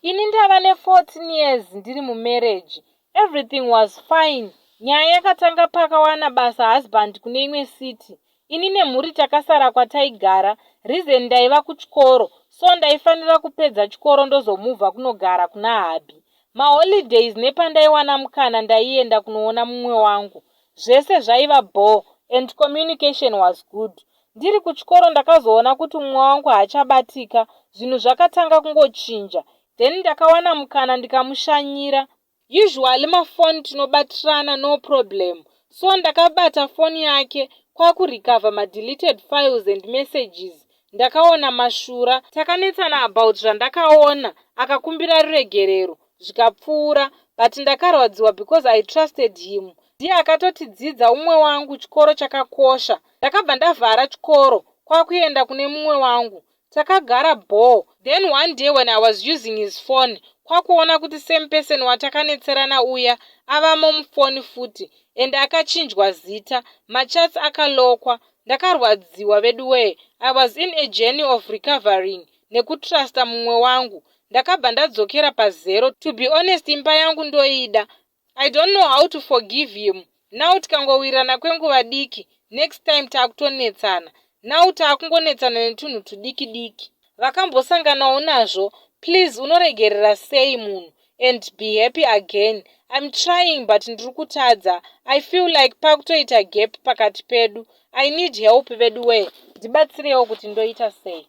Ini ndava ne14 years ndiri mumarriage. Everything was fine. Nyaya yakatanga pakawana basa husband kune imwe city. Ini nemhuri takasara kwataigara. Reason, ndaiva kuchikoro, so ndaifanira kupedza chikoro ndozomuvha kunogara kuna hubby. Maholidays nepandaiwana mukana ndaienda kunoona mumwe wangu. Zvese zvaiva bho and communication was good. Ndiri kuchikoro ndakazoona kuti mumwe wangu haachabatika. Zvinhu zvakatanga kungochinja. Then ndakawana mukana ndikamushanyira. Usually mafoni tinobatirana, no problem, so ndakabata foni yake kwakurecover madeleted files and messages. Ndakaona mashura. Takanetsana about zvandakaona, akakumbira ruregerero, zvikapfuura, but ndakarwadziwa because I trusted him. Ndiye akatotidzidza umwe wangu chikoro chakakosha. Ndakabva ndavhara chikoro kwakuenda kune mumwe wangu. Takagara bho. Then one day when I was using his phone, kwakuona kuti same person watakanetserana uya avamo mufoni futi and akachinjwa zita, machats akalokwa. Ndakarwadziwa veduwee. I was in a journey of recovering nekutrusta mumwe wangu. Ndakabva ndadzokera pazero. To be honest, imba yangu ndoida. I don't know how to forgive him now. Tikangowirirana kwenguva diki, next time taakutonetsana. Now taakungonetsana netunhu tudiki diki. Vakambosanganawo nazvo, please, unoregerera sei munhu and be happy again? I'm trying but ndiri kutadza. I feel like pakutoita gap pakati pedu. I need help veduwee, ndibatsirewo kuti ndoita sei.